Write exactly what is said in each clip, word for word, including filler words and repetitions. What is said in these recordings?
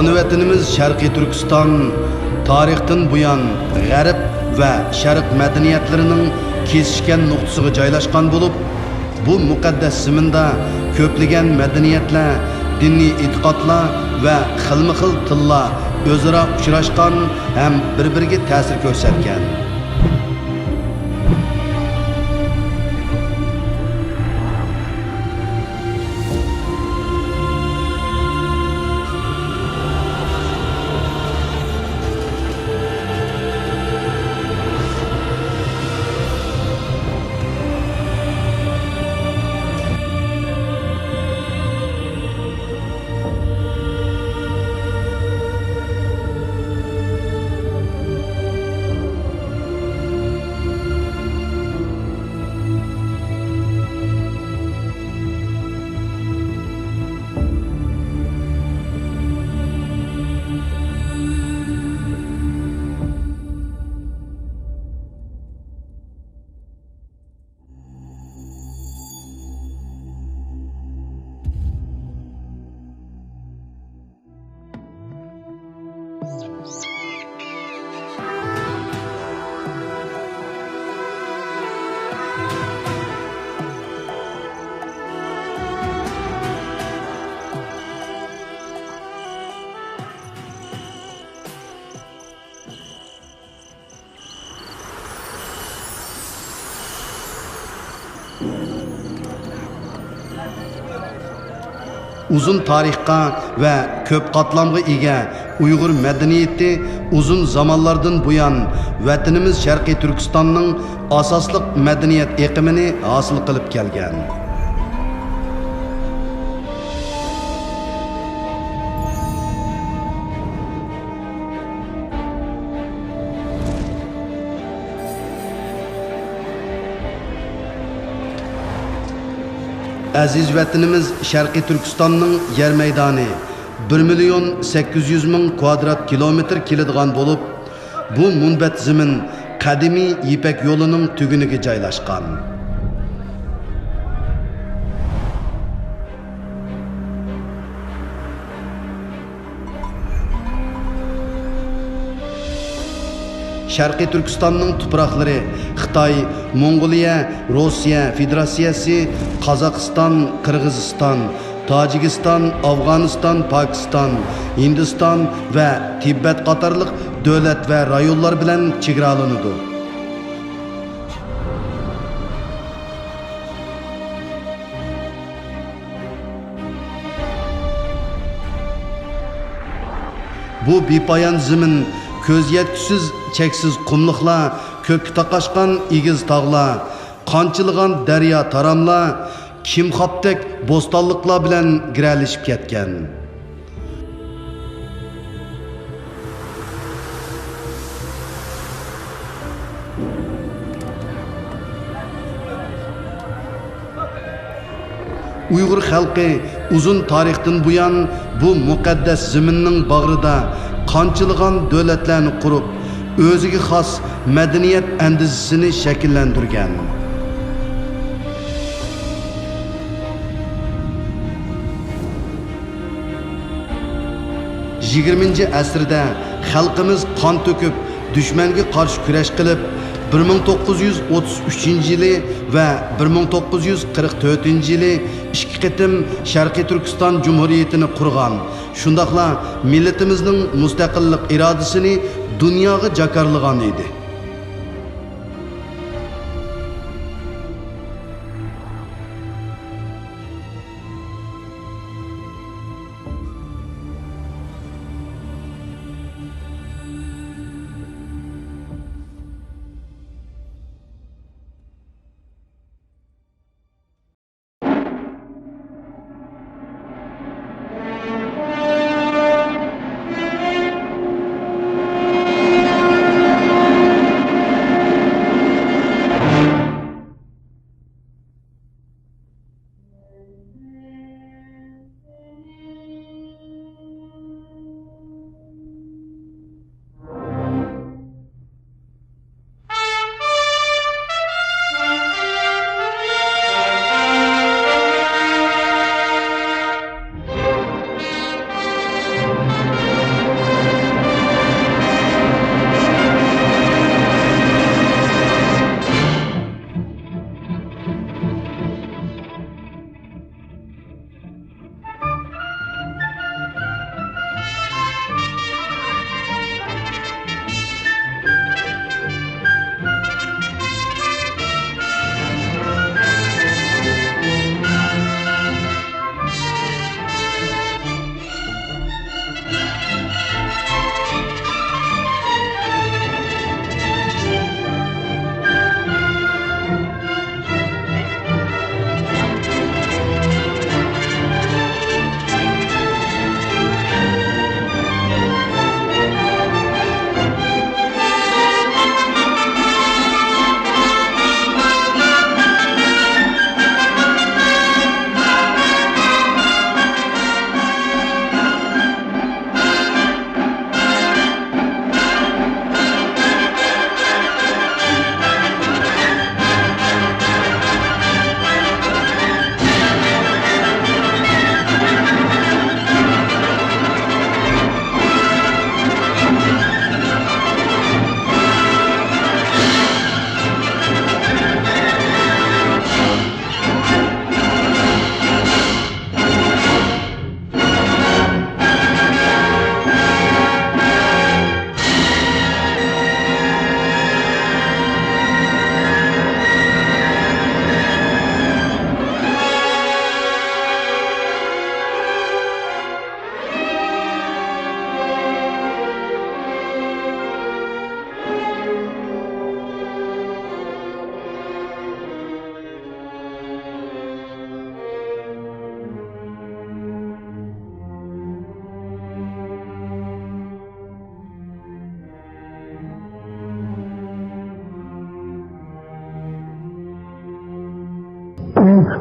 ئانا ۋەتىنىمىز شەرقىي تۈركىستان تارىختىن بۇيان غەرب ۋە شەرق مەدەنىيەتلىرىنىڭ كېسىشكەن نۇقتىسىغا جايلاشقان بولۇپ، بۇ مۇقەددەس زېمىندا كۆپلىگەن مەدەنىيەتلەر، دىنىي ئېتىقادلار ۋە خىلمۇ خىل تىللار ئۆزئارا ئۇچراشقان ھەم بىر-بىرىگە تەسىر كۆرسەتكەن. ئۇزۇن تارىخقا ۋە كۆپ قاتلامغا ئىگە ئۇيغۇر مەدەنىيىتى ئۇزۇن زامانلاردىن بۇيان ۋەتىنىمىز شەرقىي تۈركىستاننىڭ ئاساسلىق مەدەنىيەت ئېقىمىنى ھاسىل قىلىپ كەلگەن. ئەزىز ۋەتىنىمىز شەرقىي تۈركىستاننىڭ يەر مەيدانى بىر مىليون سەككىز يۈز مىڭ كۋادرات كىلومېتىر كېلىدىغان بولۇپ، بۇ مۇنبەت زېمىن قەدىمىي يىپەك يولىنىڭ تۈگۈنىگە جايلاشقان. شەرقىي تۈركىستاننىڭ تۇپراقلىرى خىتاي، موڭغۇلىيە، روسىيە فېدېراتسىيەسى، قازاقىستان، قىرغىزىستان، تاجىكىستان، ئافغانىستان، پاكىستان، ھىندىستان ۋە تىبەت قاتارلىق دۆلەت ۋە رايونلار بىلەن چېگرالىنىدۇ. بۇ بىپايان زېمىن، كۆز يەتكۈسىز چەكسىز قۇملۇقلار، كۆككە تاقاشقان ئېگىز تاغلار، قانچىلىغان دەريا تاراملار، كىمخابتەك بوستانلىقلار بىلەن گىرەلىشىپ كەتكەن. ئۇيغۇر خەلقى ئۇزۇن تارىختىن بۇيان بۇ مۇقەددەس زېمىننىڭ باغرىدا قانچىلىغان دۆلەتلەرنى قۇرۇپ، ئۆزىگە خاس مەدەنىيەت ئەندىزىسىنى شەكىللەندۈرگەن. يىگىرمىنچى ئەسىردە خەلقىمىز قان تۆكۈپ، دۈشمەنگە قارشى كۈرەش قىلىپ، بىر مىڭ توققۇز يۈز ئوتتۇز ئۈچىنچى يىلى ۋە بىر مىڭ توققۇز يۈز قىرىق تۆتىنچى يىلى ئىككى قېتىم شەرقىي تۈركىستان جۇمھۇرىيىتىنى قۇرغان، شۇنداقلا مىللىتىمىزنىڭ مۇستەقىللىق ئىرادىسىنى دۇنياغا جاكارلىغان ئىدى.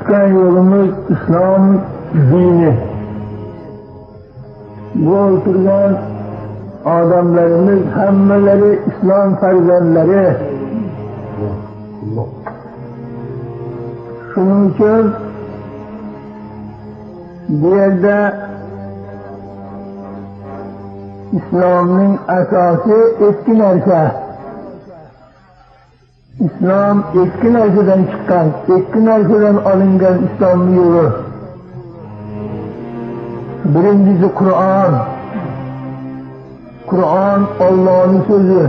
تۇتقان يولىمىز ئىسلام دىنى. بۇ ئولتۇرغان ئادەملىرىمىز ھەممىلىرى ئىسلام پەرزەنتلىرى. شۇنىڭ ئۈچۈن بۇ يەردە ئىسلامنىڭ ئاساسى ئىككى نەرسە. ئىسلام ئىككى نەرسىدىن چىققان، ئىككى نەرسىدىن ئالىنغان ئىسلام يولى. بىرىنچىسى قۇرئان. قۇرئان ئاللانىڭ سۆزى.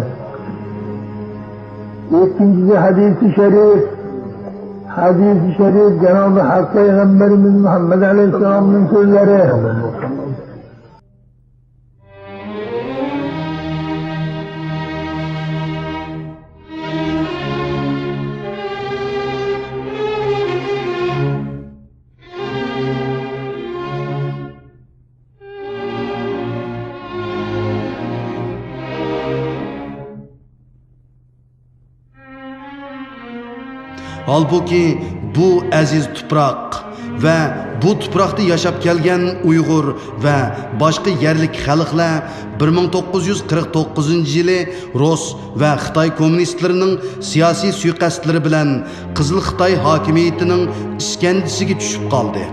ئىككىنچىسى ھەدىسى شەرىپ. ھەدىسى شەرىپ جانابى ھەق پەيغەمبىرىمىز مۇھەممەد ئەلەيھىسسالامنىڭ سۆزلىرى. ھالبۇكى، بۇ ئەزىز تۇپراق ۋە بۇ تۇپراقتا ياشاپ كەلگەن ئۇيغۇر ۋە باشقا يەرلىك خەلقلەر بىر مىڭ توققۇز يۈز قىرىق توققۇزىنچى يىلى رۇس ۋە خىتاي كوممۇنىستلىرىنىڭ سىياسىي سۇيىقەستلىرى بىلەن قىزىل خىتاي ھاكىمىيىتىنىڭ ئىشكەنجىسىگە چۈشۈپ قالدى.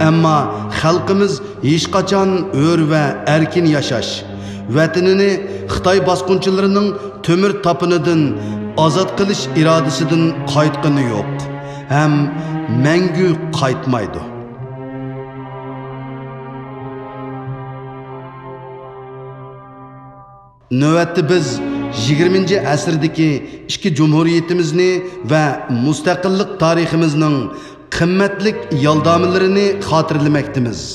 ئەمما خەلقىمىز ھېچقاچان ھۆر ۋە ئەركىن ياشاش، ۋەتىنىنى خىتاي باسقۇنچىلىرىنىڭ تۆمۈر تاپىنىدىن ئازاد قىلىش ئىرادىسىدىن قايتقىنى يوق ھەم مەڭگۈ قايتمايدۇ. نۆۋەتتە بىز يىگىرمىنچى ئەسىردىكى ئىككى جۇمھۇرىيىتىمىزنى ۋە مۇستەقىللىق تارىخىمىزنىڭ قىممەتلىك يالدامىلىرىنى خاتىرىلىمەكتىمىز.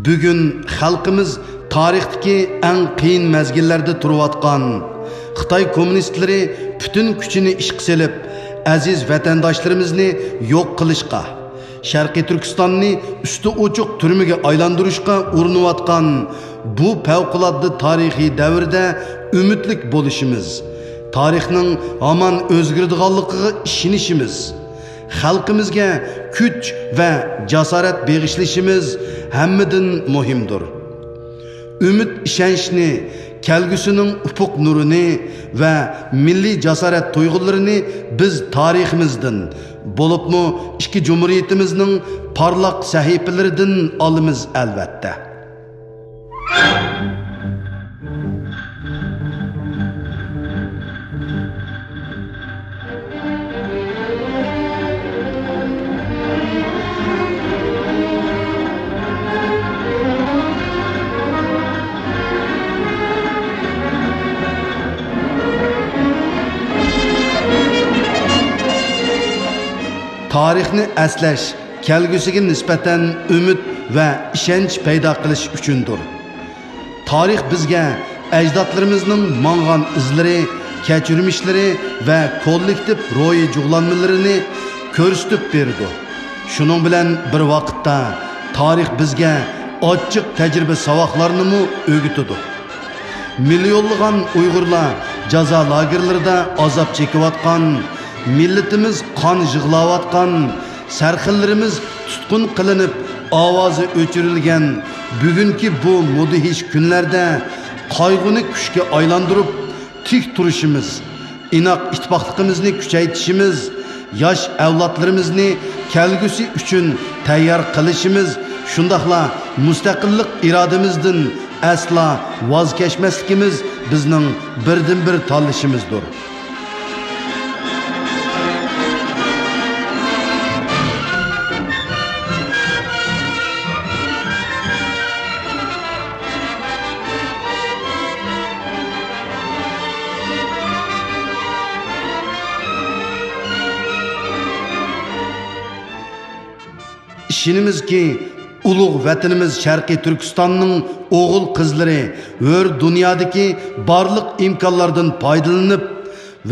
بۈگۈن خەلقىمىز تارىختىكى ئەڭ قىيىن مەزگىللەردە تۇرۇۋاتقان. خىتاي كوممۇنىستلىرى پۈتۈن كۈچىنى ئىشقا سېلىپ، ئەزىز ۋەتەنداشلىرىمىزنى يوق قىلىشقا، شەرقىي تۈركىستاننى ئۈستى ئوچۇق تۈرمىگە ئايلاندۇرۇشقا ئۇرۇنۇۋاتقان بۇ پەۋقۇلئاددە تارىخىي دەۋردە ئۈمىدلىك بولۇشىمىز، تارىخنىڭ ھامان ئۆزگىرىدىغانلىقىغا ئىشىنىشىمىز، خەلقىمىزگە كۈچ ۋە جاسارەت بېغىشلىشىمىز ھەممىدىن مۇھىمدۇر. ئۈمىد ئىشەنچنى، كەلگۈسىنىڭ ئۇپۇق نۇرىنى ۋە مىللىي جاسارەت تۇيغۇلىرىنى بىز تارىخىمىزدىن، بولۇپمۇ ئىككى جۇمھۇرىيىتىمىزنىڭ پارلاق سەھىپىلىرىدىن ئالىمىز، ئەلۋەتتە. تارىخنى ئەسلەش، كەلگۈسىگە نىسبەتەن ئۈمىد ۋە ئىشەنچ پەيدا قىلىش ئۈچۈندۇر. تارىخ بىزگە ئەجدادلىرىمىزنىڭ ماڭغان ئىزلىرى، كەچۈرمىشلىرى ۋە كوللېكتىپ روھىي جۇغلانمىلىرىنى كۆرسىتىپ بېرىدۇ. شۇنىڭ بىلەن بىر ۋاقىتتا، تارىخ بىزگە ئاچچىق تەجرىبە ساۋاقلارنىمۇ ئۆگىتىدۇ. مىليونلىغان ئۇيغۇرلار جازا لاگېرلىرىدا ئازاب چېكىۋاتقان، مىللىتىمىز قان يىغلاۋاتقان، سەرخىللىرىمىز تۇتقۇن قىلىنىپ، ئاۋازى ئۆچۈرۈلگەن بۈگۈنكى بۇ مۇدھىش كۈنلەردە قايغۇنى كۈچكە ئايلاندۇرۇپ، تىك تۇرۇشىمىز، ئىناق ئىتتىپاقلىقىمىزنى كۈچەيتىشىمىز، ياش ئەۋلادلىرىمىزنى كەلگۈسى ئۈچۈن تەييار قىلىشىمىز، شۇنداقلا مۇستەقىللىق ئىرادىمىزدىن ئەسلا ۋاز كەچمەسلىكىمىز بىزنىڭ بىردىنبىر تاللىشىمىزدۇر. ئىشىنىمىزكى، ئۇلۇغ ۋەتىنىمىز شەرقىي تۈركىستاننىڭ ئوغۇل-قىزلىرى ھۆر دۇنيادىكى بارلىق ئىمكانلاردىن پايدىلىنىپ،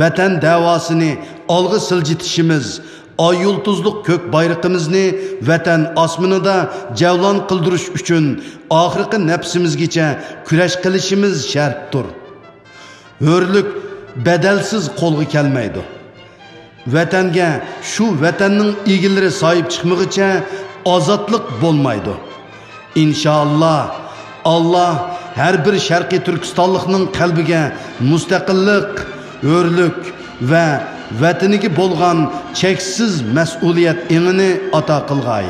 ۋەتەن دەۋاسىنى ئالغا سىلجىتىشىمىز، ئاي يۇلتۇزلۇق كۆك بايرىقىمىزنى ۋەتەن ئاسمىنىدا جەۋلان قىلدۇرۇش ئۈچۈن ئاخىرقى نەپىسىمىزگىچە كۈرەش قىلىشىمىز شەرتتۇر. ھۆرلۈك بەدەلسىز قولغا كەلمەيدۇ. ۋەتەنگە شۇ ۋەتەننىڭ ئىگىلىرى ساھىب چىقمىغۇچە ئازادلىق بولمايدۇ. ئىنشائاللا، ئاللا ھەر بىر شەرقىي تۈركىستانلىقنىڭ قەلبىگە مۇستەقىللىق، ھۆرلۈك ۋە ۋەتىنىگە بولغان چەكسىز مەسئۇلىيەت ئېڭىنى ئاتا قىلغاي.